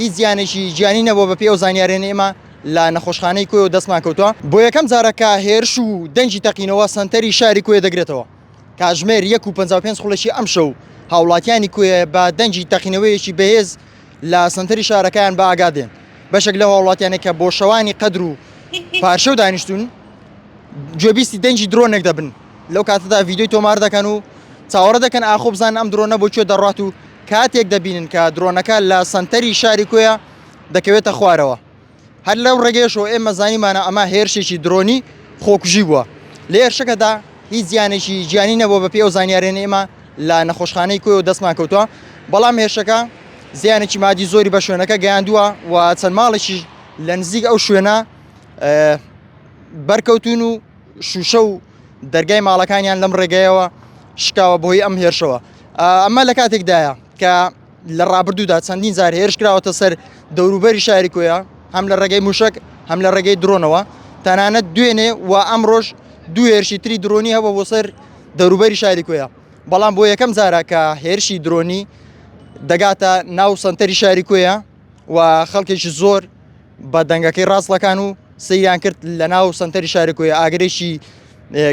هیچ زیانێکی گیانی نەبووە بەپێی ئەو زانیاریانەی ئێمە لە نەخۆشخانەی کۆیەوە دەستمان کەوتووە. بۆ یەکەم جارە کە هێرش و دەنگی تەقینەوە سەنتەری شاری کۆیە دەگرێتەوە. کاتژمێر یەک و 55 خولەکی ئەمشەو هاوڵاتیانی کۆیە بە دەنگی تەقینەوەیەکی بەهێز لە سەنتەری شارەکەیان بە ئاگا دێن. بەشێک لەو هاوڵاتیانەی کە بۆ شەوانی قەدر و پارشێو دانیشتوون گوێبیستی دەنگی درۆنێک دەبن. لەو کاتەدا ڤیدیۆی تۆمار دەکەن و چاوەڕێ دەکەن ئاخۆ بزانن ئەم درۆنە بۆ کوێ دەڕات و کاتێک دەبینن کە درۆنەکە لە سەنتەری شاری کۆیە دەکەوێتە خوارەوە. هەر لەو ڕێگەیەشەوە ئێمە زانیمانە ئەمە هێرشێکی درۆنی خۆکوژی بووە. لە هێرشەکەدا هیچ زیانێکی گیانی نەبووە بەپێی ئەو زانیاریانەی ئێمە لە نەخۆشخانەی کۆیەوە دەستمان کەوتووە، بەڵام هێرشەکە زیانێکی مادی زۆری بە شوێنەکە گەیاندووە و چەند ماڵێکیش لە نزیک ئەو شوێنە بەرکەوتون و شوشە و دەرگای ماڵەکانیان لەم ڕێگەیەوە شکاوە بۆی ئەم هێرشەوە. ئەمە لە کاتێکدایە کە لە ڕابردوودا چەندین جار هێرش کراوەتە سەر دەوروبەری شاری کۆیە هەم لە ڕێگەی موشک هەم لە ڕێگەی درۆنەوە تەنانەت دوێنێ و ئەمڕۆژ دوو هێرشی تری درۆنی هەبوو بۆ سەر دەوروبەری شاری کۆیە بەڵام بۆ یەکەم جارە کە هێرشی درۆنی دەگاتە ناو سنتەری شاری کۆیە و خەڵکێکی زۆر بە دەنگەکەی ڕاستەکان و سەیریان کرد لە ناو سنتەری شاری کۆیە ئاگرێکی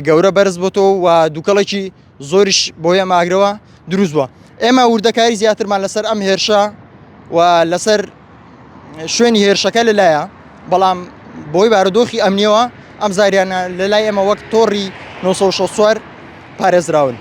گەورە بەرز بۆتەوە و دووکەڵێکی زۆریش بۆ ئەم ئاگرەوە دروست بووە ئێمە وردەکاری زیاترمان لەسەر ئەم هێرشە و لەسەر شوێنی هێرشەکە لەلایە بەڵام بۆی بارودۆخی ئەمنیەوە ئەم زاریانە لە لای ئێمە وەک تۆڕی 964 پارێزراون.